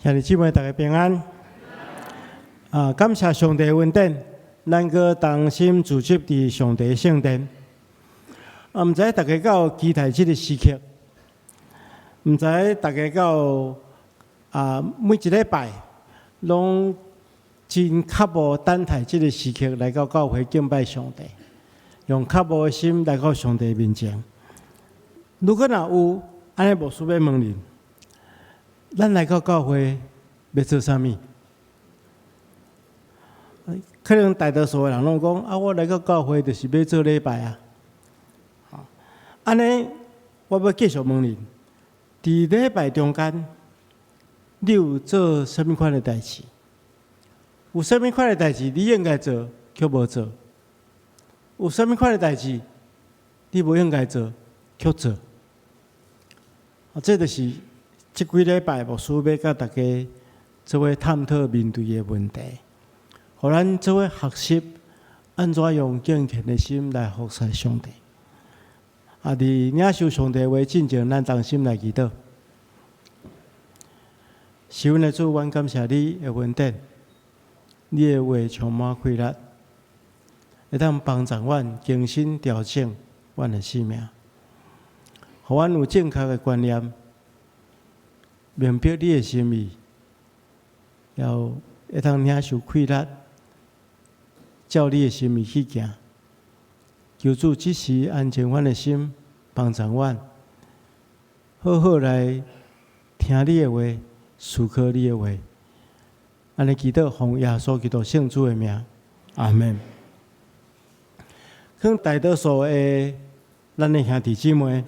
兄弟姊妹，大家平安。啊，感謝上帝恩典，咱閣同心聚集佇上帝聖殿。啊，毋知大家敢有期待這个時刻？毋知大家敢有啊，每一禮拜攏真渴慕等待這个時刻來到教會敬拜上帝，用渴慕的心來到上帝面前。如果若有，按呢牧師欲問恁，咱來到教會欲做啥物？可能大多數的人攏講啊，我來到教會就是欲做禮拜啊。按呢，我欲繼續問恁，佇禮拜中間，你有做啥物款的代誌？有啥物款的代誌你應該做，卻無做？有啥物款的代誌你無應該做，卻做？啊，這就是這幾禮拜牧師欲佮大家做伙探討面對的問題，予咱做伙學習按怎用敬虔的心來服侍上帝。啊，佇領受上帝話進前，咱同心來祈禱。是阮的主，阮感謝你的恩典，你的話充滿氣力，會當幫助阮更新調整阮的生命，予阮有正確的觀念，明白你的心意，然後會當領受氣力，照你的心意去行。求主這時安靜阮的心，幫助阮，好好來聽你的話，思考你的話。按呢祈禱，奉耶穌基督聖主的名，阿門。可能大多數的咱的兄弟姊妹，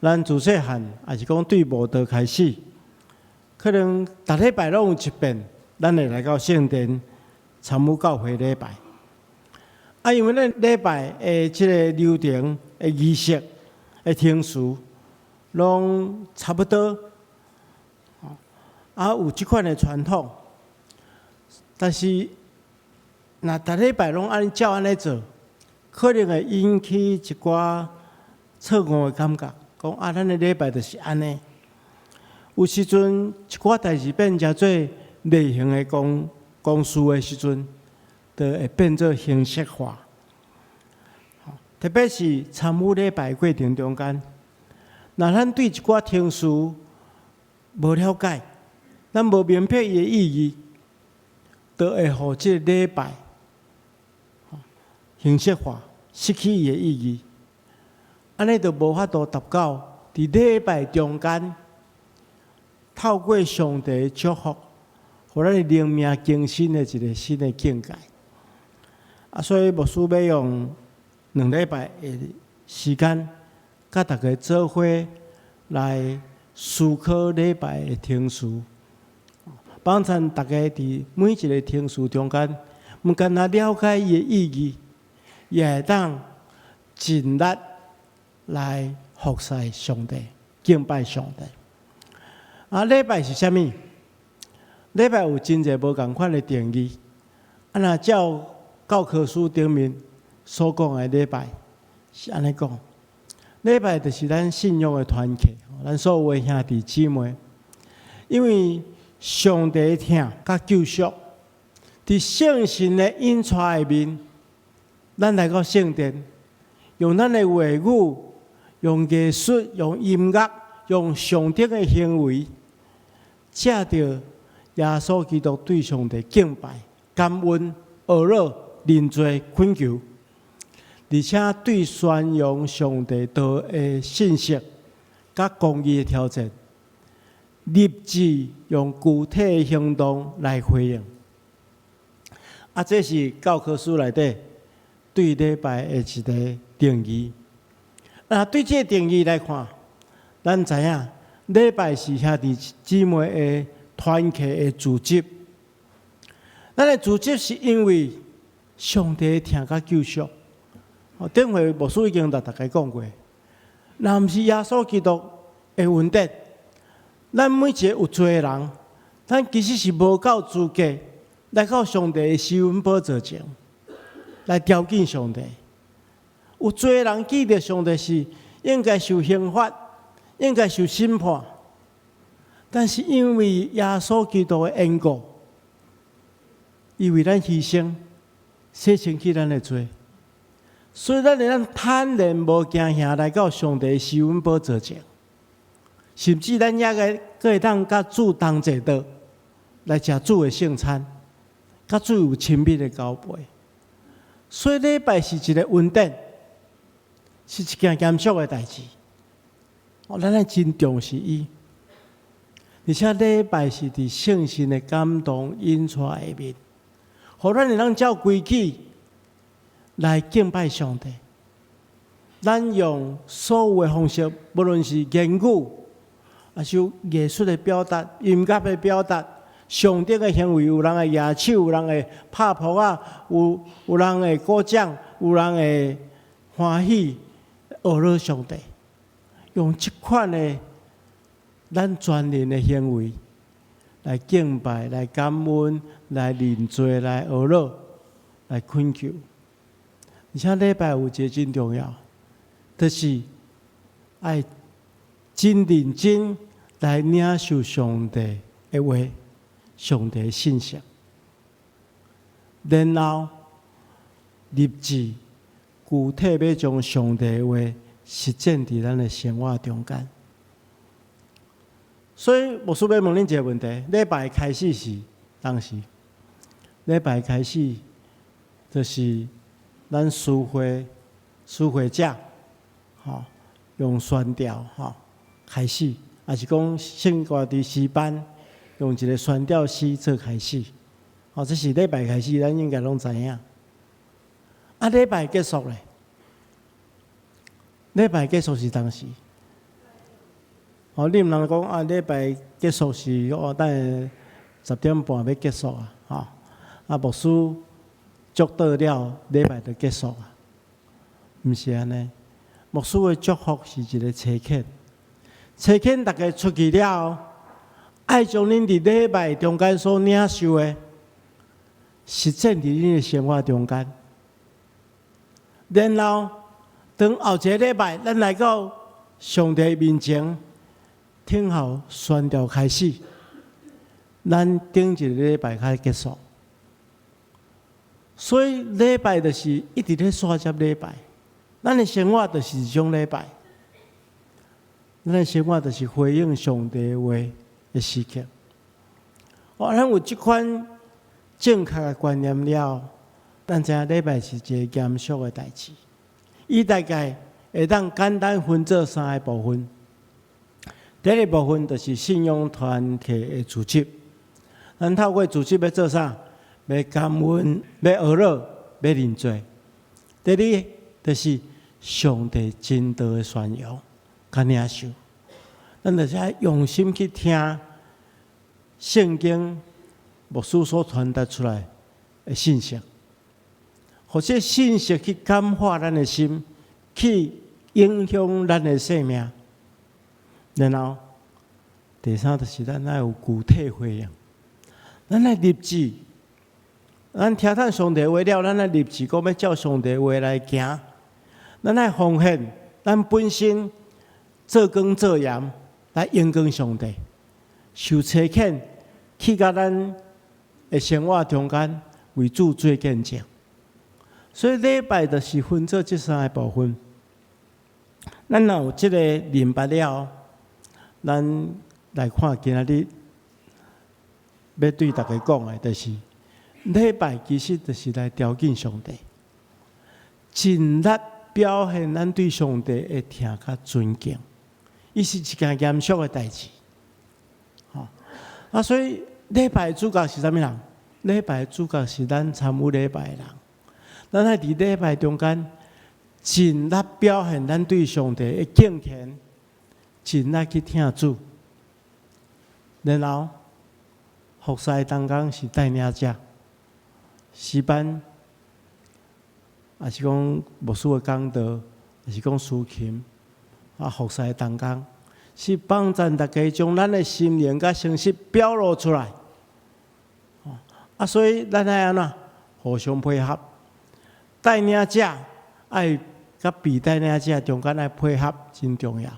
咱自細漢，抑是講對慕道開始，可能逐禮拜攏有一遍，咱會來到聖殿參與教會禮拜。啊，因為咱禮拜的這个流程的儀式的程序，攏差不多，啊，有這款的傳統，但是若逐禮拜攏按呢照按呢做，可能會引起一寡錯誤的感覺，講啊，咱的禮拜就是按呢。有時陣一寡代誌變成做例行的公事的時陣，就會變做形式化。特別是參與禮拜過程中間，若咱對一寡程序無了解，咱無明白伊的意義，就會予這个禮拜形式化，失去伊的意義。按呢就無法度達到佇禮拜中間，透過上帝的祝福，予咱的靈命更新的一个新的境界。啊，所以牧師欲用2禮拜的時間，佮大家做伙來思考禮拜的程序，幫助大家佇每一个程序中間，毋干焦了解伊的意義，也會當盡力來服侍上帝、敬拜上帝。啊，禮拜是啥物？禮拜有真濟無仝款的定義。啊，若照教科書頂面所講的禮拜是按呢講，禮拜就是咱信仰的團契，咱所有的兄弟姊妹，因為上帝疼佮救贖，佇聖神的引帶下面，咱來到聖殿，用咱的話語、用藝術、用音樂、用上頂的行為，藉著耶穌基督對上帝敬拜、感恩、哀樂、認罪、懇求，而且對宣揚上帝道的信息佮公義的挑戰，立志用具體的行動來回應。啊，這是教科書內底對禮拜的一個定義。啊，對這個定義來看，咱知影禮拜是兄弟姊妹的團契的組織。咱的組織是因為上帝疼佮救贖。哦，頂回牧師已經共大家講過，若毋是耶穌基督的恩典，咱每一个有罪的人，咱其實是無夠資格來到上帝的施恩寶座前來朝見上帝。有罪的人見著上帝是應該受刑罰，應該受審判。但是因為耶穌基督的緣故，伊為咱犧牲，洗清去咱的罪，所以咱會當坦然無驚嚇來到上帝施恩寶座前，甚至咱也閣會當佮主同坐桌來食主的聖餐，佮主有親密的交陪。所以禮拜是一個恩典，是一件嚴肅的代誌。哦，咱愛真重視伊，而且禮拜是佇聖神的感動引帶下面，予咱會當照規矩來敬拜上帝。咱用所有的方式，無論是言語，抑是有藝術的表達、音樂的表達、上頂的行為，有人會舉手，有人會拍噗仔，有人會鼓掌，有人會歡喜，學了上帝。用這款的咱全人的行為來敬拜、來感恩、來認罪、來學了、來懇求。而且禮拜有一個真重要，就是愛真認真來領受上帝的話、上帝的信息，然後立志具體欲將上帝的話實踐佇咱的生活中間。所以牧師欲問恁一個問題：禮拜開始是當時？禮拜開始就是咱司會司會者，吼，用宣調吼開始，抑是講聖歌佇詩班用一個宣調詩做開始，吼，這是禮拜開始，咱應該攏知影。啊，禮拜結束咧？禮拜結束是當時？哦，你毋通講啊！禮拜結束是哦，等下10點半欲結束啊，吼！啊，牧師祝禱了，禮拜就結束啊？毋是按呢。牧師的祝福是一個差遣，差遣逐家出去了後，愛將恁佇禮拜中間所領受的，實踐佇恁的生活中間。然後，當後一個禮拜，咱來到上帝面前，聽候宣道開始，咱頂一個禮拜才結束。所以禮拜就是一直咧續接禮拜，咱的生活就是一種禮拜，咱的生活就是回應上帝話的時刻。哦，咱有這款正確的觀念了，咱知影禮拜是一個嚴肅的代誌。伊大概會當簡單分做三個部分。第一個部分就是信仰團體的組織，咱透過組織欲做啥？欲感恩，欲學樂，欲認罪。第二就是上帝真道的宣揚，佮領受。咱就是愛用心去聽聖經牧師所傳達出來的信息，予這信息去感化咱的心，去影響咱的生命。然後，第三就是咱愛有具體回應，咱愛立志，咱聽到上帝話了，咱愛立志講欲照上帝話來行，咱愛奉獻，咱本身做光做鹽來榮光上帝，受差遣去到咱的生活中間為主做見證。所以禮拜就是分做這三個部分。咱若有這個明白了，咱來看今仔日欲對大家講的，就是禮拜其實就是來朝見上帝，盡力表現咱對上帝的疼佮尊敬。伊是一件嚴肅的代誌，吼啊！所以禮拜的主角是啥物人？禮拜的主角是咱參與禮拜的人。咱愛佇禮拜中間盡力表現咱對上帝的敬虔，盡力去疼主。然後服侍同工是帶領者，詩班，抑是講牧師的講道，抑是講司琴，啊，服侍同工是幫贊大家將咱的心靈佮誠實表露出來。啊，所以咱愛按怎互相配合，帶領者愛佮被帶領者中間愛配合真重要。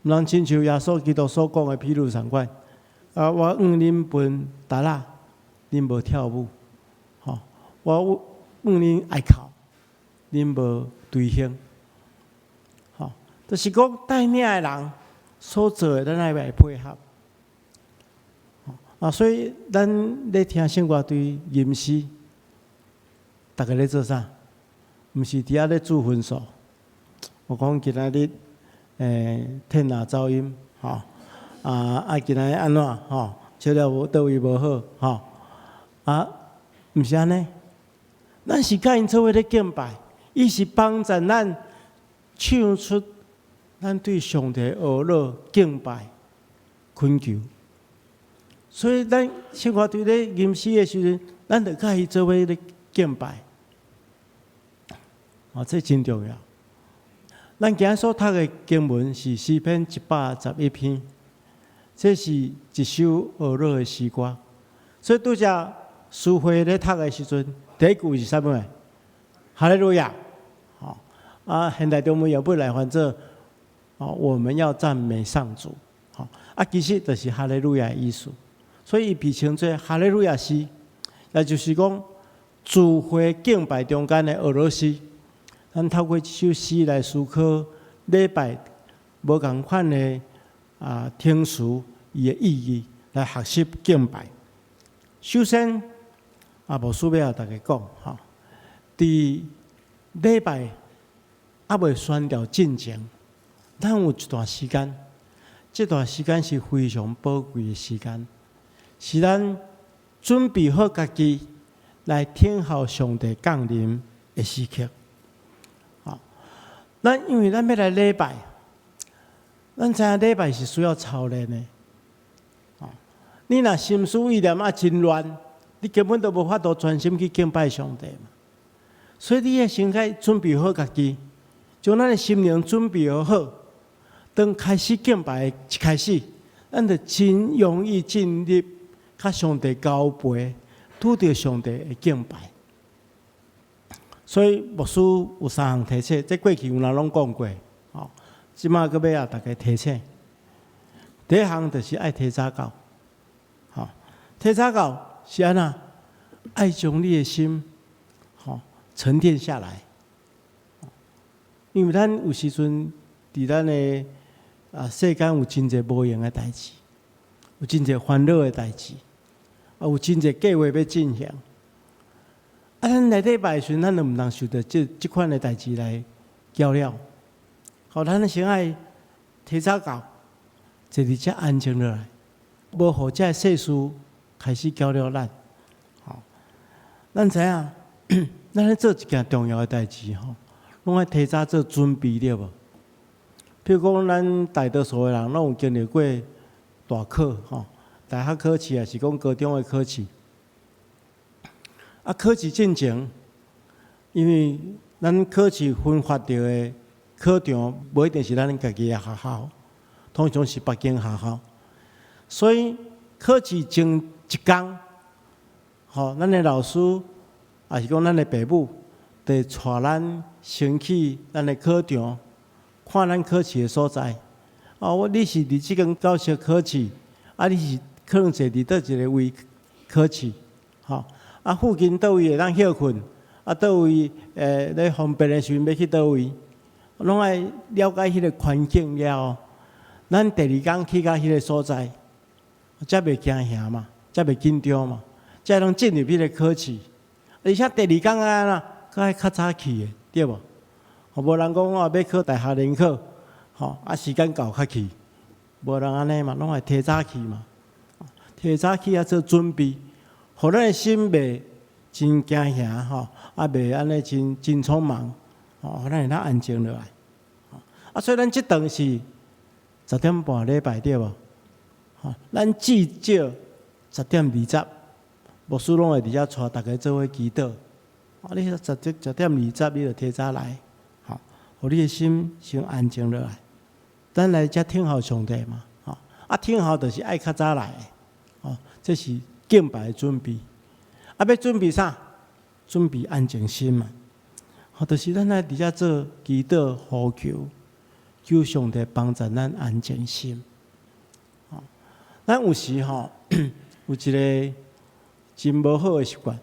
毋通親像耶穌基督所講的譬喻仝款。啊，我向恁分沓仔，恁無跳舞，吼，我向恁哀哭，恁無隨行，吼，就是講帶領的人所做的，咱愛來配合。啊，所以咱咧聽聖歌隊吟詩，逐家咧做啥？毋是佇遐咧注分數。我講今仔日，天若走音，吼，啊，今仔日按怎，吼，笑了無佗位無好，吼，啊，毋是按呢，咱是佮𪜶做伙咧敬拜，伊是幫助咱唱出咱對上帝呵咾敬拜懇求。所以咱聖歌隊咧吟詩的時陣，咱就佮伊做伙咧敬拜，啊，這真重要。咱今仔所讀的經文是詩篇111篇，這是一首呵咾的詩歌。所以拄才詩會咧讀的時陣，第一句是啥物？哈利路亞！吼啊，現代中文譯本來翻做：哦，我們要讚美上主。吼啊，其實就是哈利路亞的意思。所以伊被稱做哈利路亞詩，也就是講，聚會敬拜中間的呵咾詩。咱透過這首詩來思考禮拜無仝款的啊聽詞伊的意義，來學習敬拜。首先，啊，牧師欲共大家講吼，佇禮拜猶未宣召進前，咱有一段時間，這段時間是非常寶貴的時間，是咱準備好家己來聽候上帝降臨的時刻。咱因為咱欲來禮拜，咱知影禮拜是需要操練的。你若心思意念啊真亂，你根本都無法度專心去敬拜上帝嘛。所以你愛先愛準備好家己，將咱的心靈準備好，當開始敬拜一開始，咱就真容易進入佮上帝交陪，拄著上帝的敬拜。所以牧師有三項提醒，這過去有人攏講過，吼，這馬閣欲共大家提醒。第一項就是愛提早到，吼，提早到是按怎？愛將你的心，吼，沉澱下來。因為咱有時陣佇咱的啊世間有真濟無閒的代誌，有真濟煩惱的代誌，啊有真濟計劃欲進行。啊，咱來禮拜的時陣，咱就毋通受著這這款的代誌來攪擾。好，咱先愛提早到，坐佇遮安靜落來，無予這个世事開始攪擾咱。吼，咱知影，咱咧做一件重要的代誌吼，攏愛提早做準備，對無？譬如講，咱大多數的人攏有經歷過大考吼，大學考試，抑是講高中的考試。啊，考試進前，因為咱考試分發著的考場，無一定是咱家己的學校，通常是別間學校。所以考試前一工，吼，咱的老師，抑是講咱的爸母，就會帶咱先去咱的考場，看咱考試的所在。哦，我你是佇這間教室考試，啊，你是可能坐佇佗一个位考試，吼。啊，附近佗位會當歇睏，啊，佗位咧方便的時陣欲去佗位，攏愛了解彼个環境了後，咱第二工去到彼个所在，才袂驚嚇嘛，才袂緊張嘛，才會當進入彼个考試。而且第二工啊啦，閣愛較早去的，對無？無人講我欲考大學聯考，吼啊時間到才去，無人按呢嘛，攏愛提早去嘛。提早去啊做準備，予咱的心袂真驚嚇吼，啊袂按呢真真匆忙，吼，予咱會當安靜落來。啊，所以咱這頓是10點半禮拜對無？吼，咱至少10點20，牧師攏會佇遮帶大家做伙祈禱。啊，你10點20，你就提早來，吼，予你的心先安靜落來。咱來遮聽候上帝嘛，吼，啊聽候就是愛較早來，吼，這是敬拜的準備。啊，欲準備啥？準備安靜心嘛。吼，就是咱來佇遮做祈禱呼求，求上帝幫助咱安靜心。吼，咱有時吼有一个真無好的習慣，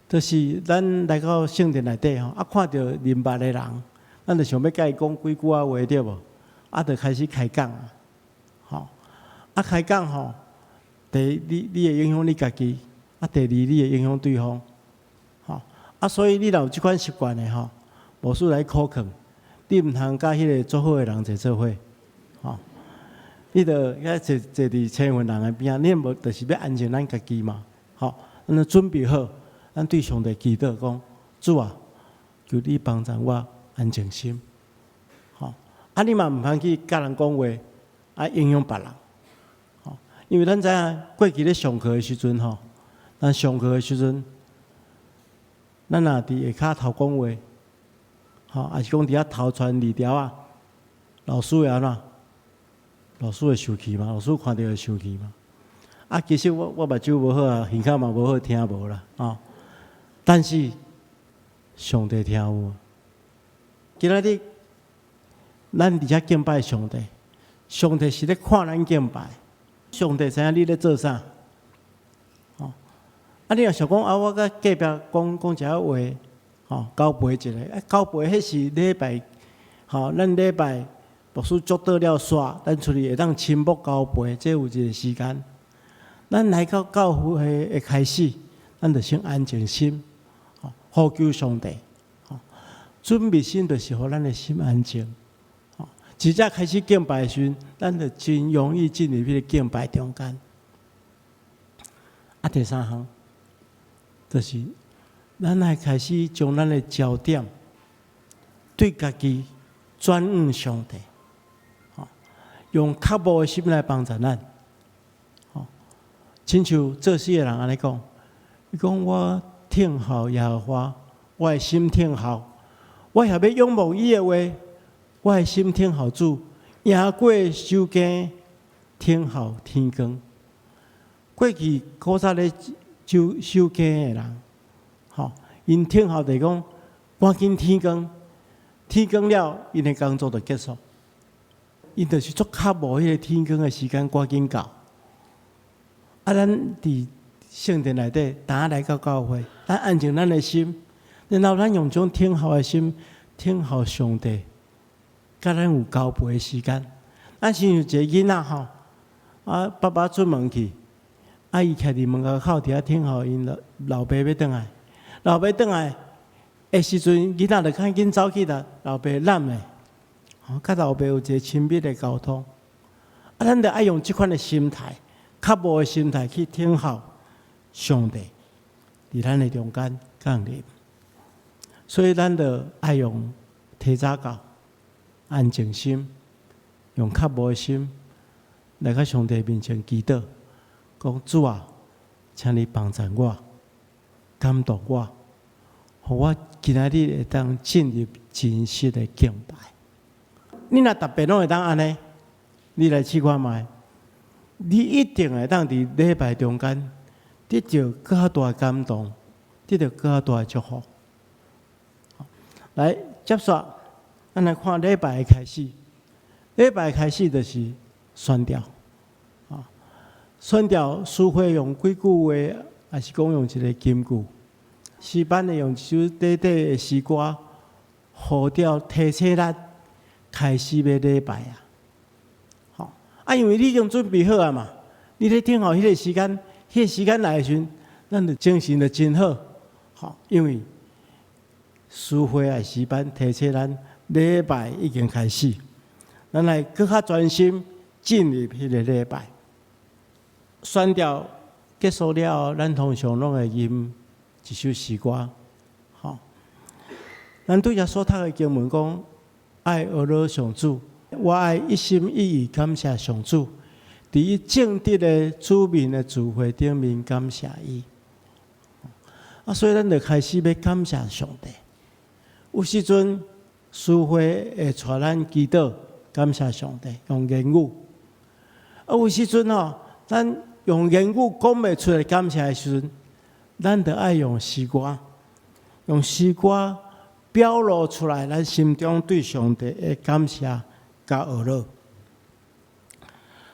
就是咱來到聖殿內底吼，啊看著認捌的人，咱就想欲共伊講幾句仔話，對無？啊，就開始開講啊，吼！啊開講吼，第一你會影響你家己，啊第二你會影響對方，吼！啊所以你若有這款習慣的吼，無需來苦勸，你毋通佮彼个足好的人坐做伙，吼！你著遐坐坐佇青雲人的邊仔，你無就是欲安靜咱家己嘛，吼！咱準備好，咱對上帝祈禱講：主啊，求你幫助我安靜心，吼！啊，你嘛毋通去佮人講話，啊影響別人，吼！因為咱知影過去咧上課的時陣吼，咱上課的時陣，咱若佇下跤頭講話，吼，抑是講佇遐頭傳字條仔，老師會按怎？老師會生氣嘛？老師看著會生氣嘛？啊，其實我目睭無好啊，耳孔嘛無好，聽無啦，吼。但是上帝聽有。今仔日咱佇遮敬拜上帝，上帝是咧看咱敬拜，上帝知影你咧做啥？吼！啊，你若想講啊，我佮隔壁講講一下話，吼，交陪一下，啊，交陪彼是禮拜，吼，咱禮拜牧師祝禱了煞，咱出去會當親睦交陪，這有一个時間。咱來到教會的開始，咱就先安靜心，吼，呼求上帝，吼，準備心就是予咱的心安靜，吼，直接開始敬拜的時陣，咱就真容易進入彼个敬拜中間。啊，第三項就是咱愛開始將咱的焦點對家己轉向上帝，吼，用渴慕的心來幫助咱。親像作詩的人按呢講，伊講我等候耶和華，我的心等候，我也欲仰望伊的話，我的心等候主，贏過守更等候天光。過去古早咧守守更的人，吼，𪜶等候就是講趕緊天光，天光了，𪜶的工作就結束。𪜶就是足渴慕彼个天光的時間趕緊到。啊，咱佇聖殿內底，當來到教會，咱安靜咱的心，然後咱用這種等候的心，等候上帝，佮咱有交陪的時間。咱親像一个囡仔吼，啊，爸爸出門去，啊，伊徛佇門口佇遐等候𪜶老老爸欲轉來，老爸轉來的時陣，囡仔就趕緊走去共老爸攬咧，吼，佮老爸有一個親密的溝通。啊，咱著愛用這款的心態，渴慕的心態去等候上帝佇咱的中間降臨，所以咱著愛用提早到安靜心，用渴慕的心來到上帝面前祈禱，講主啊，請你幫助我，感動我，予我今仔日會當進入真實的敬拜。你若逐遍攏會當按呢，你來試看覓。你一定會當佇禮拜中間得著閣較大的感動，得著閣較大的祝福。來，接續，咱來看禮拜的開始。禮拜開始就是宣調，啊，宣調司會用幾句話，抑是講用一个金句，詩班會用一首短短的詩歌，呼召提醒咱開始欲禮拜啊。啊，因為你已經準備好啊嘛，你咧等候彼个時間，彼个時間來的時陣，咱就精神就真好，吼，因為司會的詩班提醒咱禮拜已經開始，咱來閣較專心進入彼个禮拜。宣調結束了後，咱通常攏會吟一首詩歌，吼。咱拄才所讀的經文講，愛呵咾上主。我愛一心一意感謝上主，佇伊正直的子民的聚會頂面感謝伊。啊，所以咱就開始欲感謝上帝。有時陣司會會帶咱祈禱感謝上帝，用言語。啊，有時陣吼，咱用言語講袂出來感謝的時陣，咱就愛用詩歌，用詩歌表露出來咱心中對上帝的感謝佮呵咾。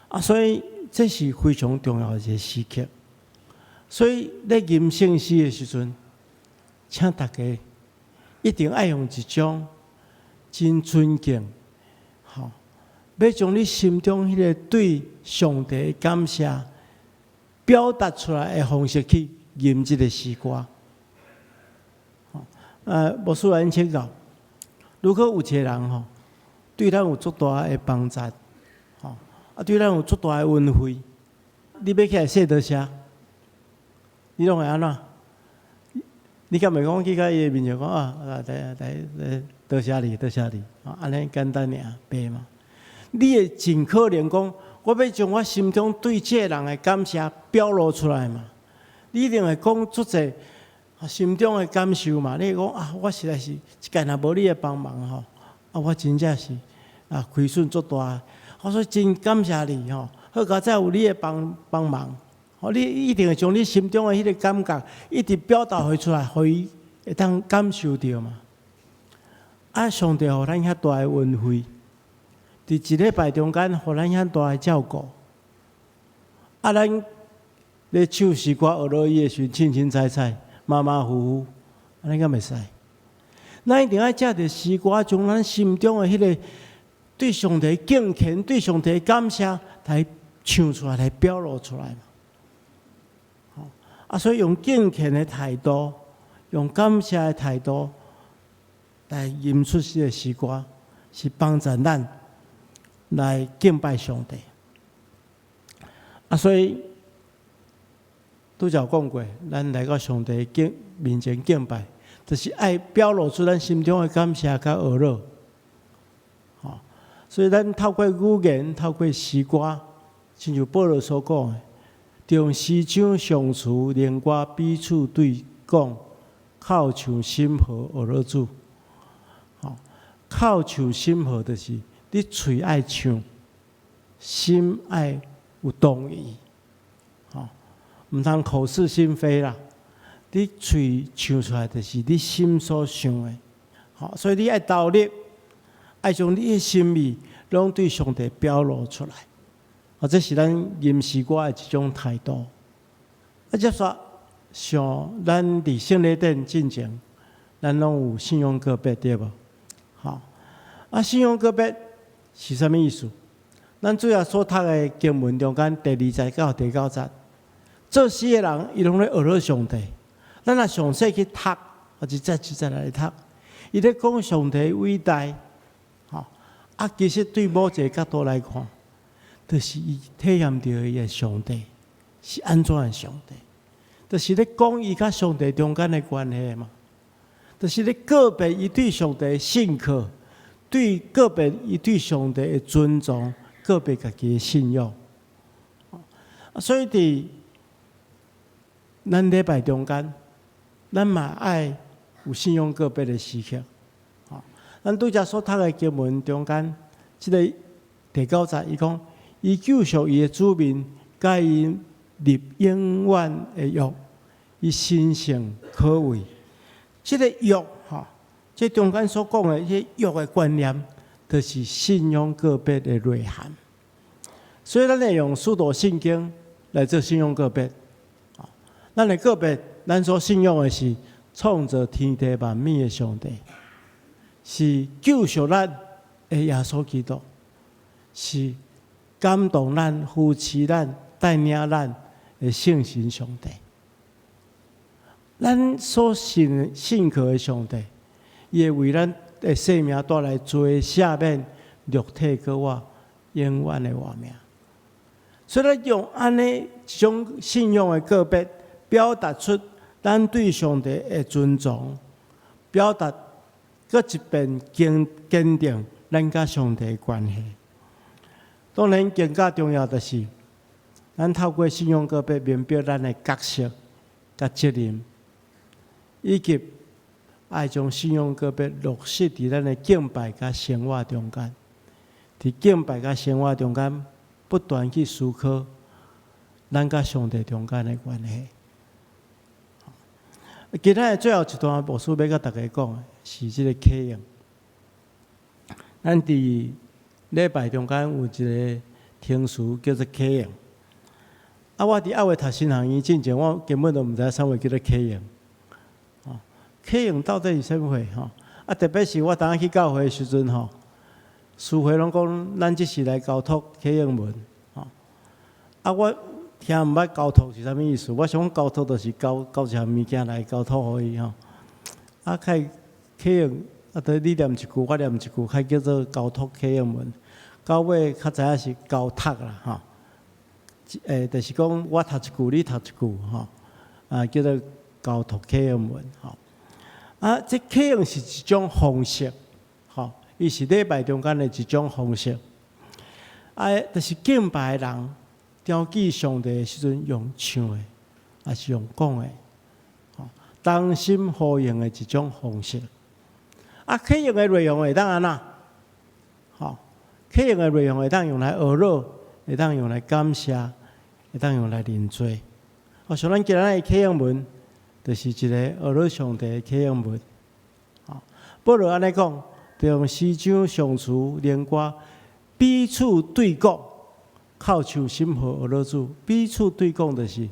啊，所以這是非常重要的一个時刻。所以咧吟聖詩的時陣，請大家一定愛用一種真尊敬，吼，欲將你心中彼个對上帝的感謝表達出來的方式去吟這个詩歌。牧師來請教，如果有一個人吼，對咱有足大的幫助，吼，啊，對咱有足大的恩惠，你欲起來說多謝，你攏會按怎？你敢會講去共伊的面前講啊？來來來，多謝你，多謝你，按呢簡單爾，袂嘛？你會盡可能講，我欲將我心中對這个人的感謝表露出來嘛？你一定會講足濟心中的感受嘛？你會講啊，我實在是，這擺若無你的幫忙吼，啊，我真正是啊虧損足大。我說真感謝你吼，好佳哉有你的幫幫忙。哦，你一定會將你心中的彼个感覺一直表達予出來，予伊會當感受著嘛。啊，上帝予咱遐大的恩惠，佇一禮拜中間予咱遐大的照顧。啊，咱咧唱詩歌學落伊的時陣，凊凊彩彩、馬馬虎虎，按呢敢會使？咱一定愛藉著詩歌，將咱心中的彼个對上帝敬虔、對上帝感謝來唱出來、來表露出來嘛。啊，所以用敬虔的態度，用感謝的態度來吟出這个詩歌，是幫助咱來敬拜上帝。啊，所以拄才有講過，咱來到上帝敬面前敬拜，就是愛表露出咱心中的感謝佮呵咾。吼，所以咱透過語言，透過詩歌，親像保羅所講的，用詩章、頌詞、靈歌彼此對講，口唱心和呵咾主。吼，口唱心和就是你喙愛唱，心愛有同意。吼，毋通口是心非啦。你喙唱出來就是你心所想的。吼，所以你愛投入，愛將你的心意攏對上帝表露出來。啊，這是咱吟詩歌的一種態度。啊，接煞像咱佇聖禮典進前，咱攏有信仰告白，對無？吼，啊，信仰告白是啥物意思？咱主要所讀的經文中間第二節到第九節，作詩的人伊攏咧呵咾上帝。咱若詳細去讀，或者一節一節來讀，伊咧講上帝偉大，吼，啊，其實對某一个角度來看，就是伊體驗著伊的上帝是按怎的上帝，就是咧講伊佮上帝中間的關係嘛，就是咧告白伊對上帝的信靠，對告白伊對上帝的尊重，告白家己的信仰。所以佇咱禮拜中間，咱嘛愛有信仰告白的時刻。咱拄才所讀的經文中間，這个第九節，伊講，伊救贖伊的子民，佮𪜶立永遠的約，伊神聖可畏。這个約吼，這中間所講的這約的觀念，就是信仰告白的內涵。所以，咱會用使徒信經來做信仰告白。咱的告白，咱所信仰的是創造天地萬物的上帝，是救贖咱的耶穌基督，是感動咱、扶持咱、帶領咱的聖神上帝。咱所信信靠的上帝，伊會為咱的生命帶來罪赦免、肉體閣活、永遠的活命。所以，咱用按呢一種信仰的告白，表達出咱對上帝的尊重，表達閣一遍堅堅定咱佮上帝的關係。當然，更加重要的是，咱透過信仰告白，明白咱的角色佮責任，以及愛將信仰告白落實佇咱的敬拜佮生活中間。佇敬拜佮生活中間，不斷去思考咱佮上帝中間的關係。今仔日最後一段，牧師欲佮大家講的是這个啟應。咱佇禮拜中間有一个程序叫做啟應。啊，我佇猶未讀神學院進前，我根本都毋知影啥物叫做啟應。哦，啟應到底是啥物貨吼？啊，特別是我當去教會的時陣吼，司會攏講咱這是來交託啟應文，吼。啊，我聽毋捌交託是啥物意思，我想講交託就是交交一項物件來交託予伊吼。啊，開啟應啊，著你念一句，我念一句，較叫做交託啟應文。到尾較知影是交讀啦，吼。就是講我讀一句，你讀一句，吼，啊，叫做交託啟應文，吼。啊，這啟應是一種方式，吼，伊是禮拜中間的一種方式。啊，就是敬拜的人，朝見上帝的時陣用唱的，抑是用講的，吼，同心呼應的一種方式。啊，啟應的內容會當按怎？吼，啟應的內容會當用來呵咾，會當用來感謝，會當用來認罪。哦，像咱今仔日的啟應文，就是一个呵咾上帝的啟應文。吼，保羅按呢講，就用詩章、頌詞、靈歌彼此對講，口唱心和呵咾主。彼此對講就是，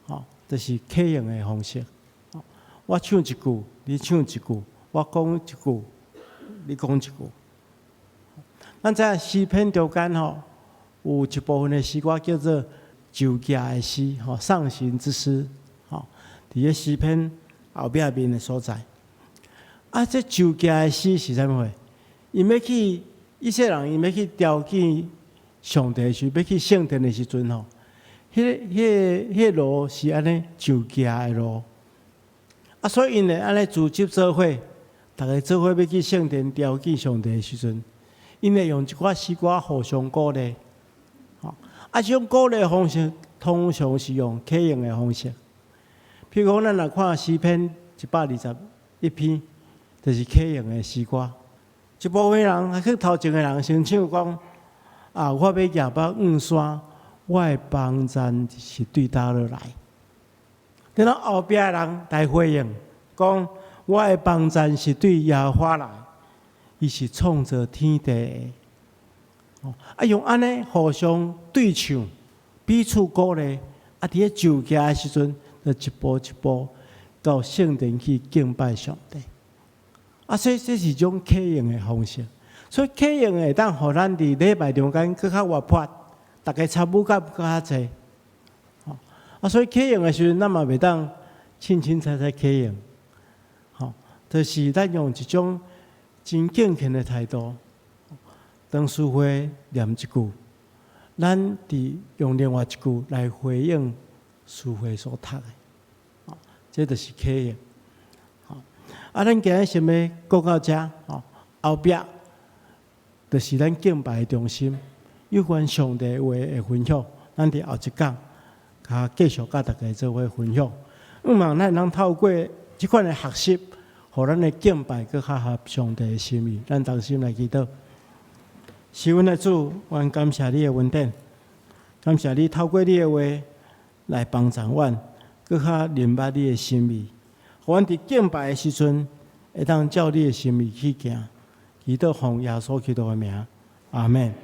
吼，就是啟應的方式。我唱一句，你唱一句；我講一句，你講一句。咱知影詩篇中間吼，有一部分的詩歌叫做上行的詩，吼，上行之詩，吼，佇咧詩篇後壁面的所在。啊，這上行的詩是啥物貨？𪜶欲去以色列人，𪜶欲去朝見上帝的時，欲去聖殿的時陣吼，彼個路是按呢上行的路。啊，所以𪜶會按呢組織做伙，逐家做伙欲去聖殿朝見上帝的時陣，𪜶會用一寡詩歌互相鼓勵。吼，啊，這種鼓勵方式通常是用啟應的方式。譬如講，咱若看詩篇121篇，就是啟應的詩歌。一部分人去頭前的人先唱講：啊，我欲舉目望山，我的幫贊是對佗落來？然後後壁的人來回應講：我的幫贊是對耶和華來，伊是創造天地的。啊，用按呢互相對唱，彼此鼓勵。啊，佇咧上行的時陣，就一步一步到聖殿去敬拜上帝。啊，所以這是一種啟應的方式。所以啟應會當予咱佇禮拜中間閣較活潑，逐家參與感閣較濟。啊，所以啟應的時陣，咱嘛袂當凊凊彩彩啟應，吼，就是咱用一種真敬虔的態度，當司會念一句，咱佇用另外一句來回應司會所讀的，吼，這就是啟應。啊，咱今日先欲講到遮，吼，後壁就是咱敬拜的中心，有關上帝話的分享，咱佇後一講，較繼續佮大家做伙分享。向望咱會當透過這款的學習，予咱的敬拜閣較合上帝的心意。咱同心來祈禱。是阮的主，阮感謝你的恩典，感謝你透過你的話來幫助阮，閣較明白你的心意。予阮佇敬拜的時陣，會當照你的心意去行。祈禱奉耶穌基督的名，阿門。